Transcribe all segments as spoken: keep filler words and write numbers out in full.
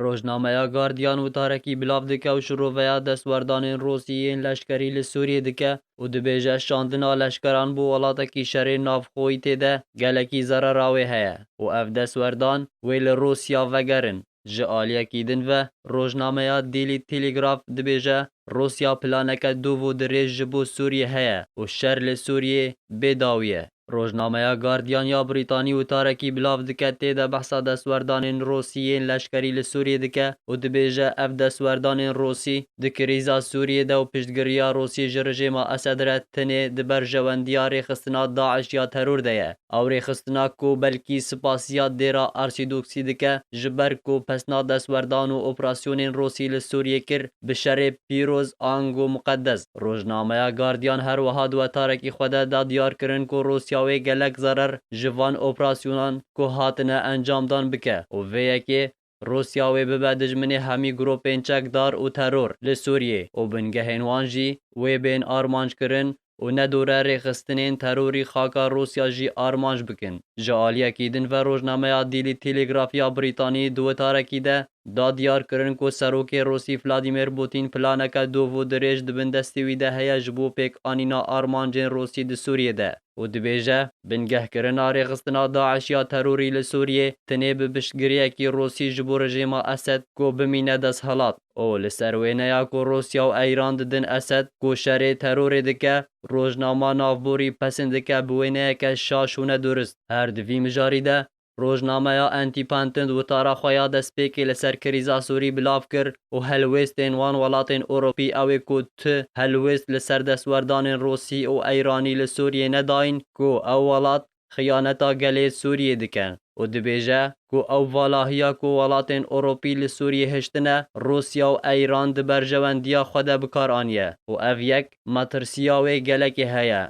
Rojnameya Guardian witarekî bilav dike û şiroveya destwerdanên Rûsî yên leşkerî li Sûriyê dike û dibêje, şandina leşkeran bo welatekî şerê navxweyî tê de gelekî zerera wê heye û ev destwerdan wê li Rûsya vegerin. Ji aliyekî din ve, rojnameya Daily Telegraph dibêje, Rûsya planeke dûv û dirêj ji bo Sûriyê heye û şer li Sûriyê bê dawî ye. Rojnameya Guardian ya Brîtanî witarekî bilav dike, tê de behsa destwerdanên Rûsî yên leşkerî li Sûriyê dike û dibêje, ev destwerdanên Rûsî di krîza Sûriyê de û piştgiriya Rûsî ji rejêma Esed re tinê di berjewendiya rêxistina DAIŞ ya teror de ye. Ew rêxistina ku belkî sipasiya dêra Arsidoksî dike, ji ber ku pesna destwerdan û operasyonên Rûsî li Sûriyê kir, bi şerê pîroz ango muqedes. Rojnameya Guardian her wiha di wetarekî xwe de da diyar kirin ku Rûsya wê gelek zerer ji van operasyonan ku hatine encamdan bike û vê yekê Rûsya wê bibe dijminê hemî grûpên çekdar û teror li Sûriyê û bingehên wan jî wê bên armanc kirin û nedore rêxistinên terorî xaka Rûsya jî armanc bikin. Ji aliyekî din ve rojnameya Daily Telegraph ya Brîtanî di witarekî de da diyar kirin ku Serokê Rûsî Vladimir Putin planeke dûv û dirêj di bin destê wî de heye ji bo pêkanîna armancên Rûsî di Sûriyê de û dibêje, bingehkirina rêxistina DAIŞ ya terorî li Sûriyê tinê bi piştgiriyekî Rûsî ji bo rejêma Esed ku bimîne desthilat û li ser wêneya ku Rûsya û Eyran didin Esed ku şerê terorê dike, rojnama navborî pesend dike bi wêneyeke şaş û nedurist. Her di vî mijarî de, rojnameya Independent witara xwe ya destpêkê li ser krîza Sûrî bilav kir û helwêstên wan welatên Ewropî ew ê ku tu helwêst li ser destwerdanên Rûsî û Eyranî li Sûriyê nedayîn, ku ew welat xiyaneta gelê Sûriyê dikin û dibêje ku ew valahiya ku welatên Ewropî li Sûriyê hiştine, Rûsya û Eyran di berjewendiya xwe de bi kar aniye û ev yek metirsiya wê gelekê heye.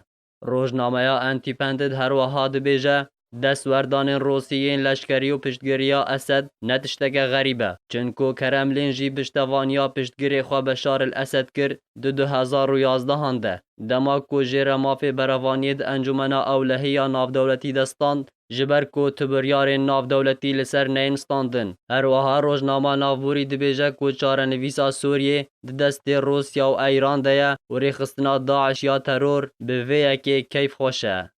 Rojnameya Independent her wiha dibêje, destwerdanên Rûsî yên leşkerî û piştgiriya Esed ne tişteke xerîb e, çinku Kremlin jî piştevaniya piştgirê xwe Beşar el Esed kir di du hezar û yazdehan de, dema ku jêre mafê berevaniyê di Encûmena Ewlehî ya Navdewletî de stand, ji ber ku tu biryarên navdewletî li ser neyên standin. Her wiha rojnama navborî dibêje ku çarenivîsa Sûriyê di destê Rûsya û Eyran de ye û rêxistina DAIŞ ya teror bi vê yekê keyfxweş e.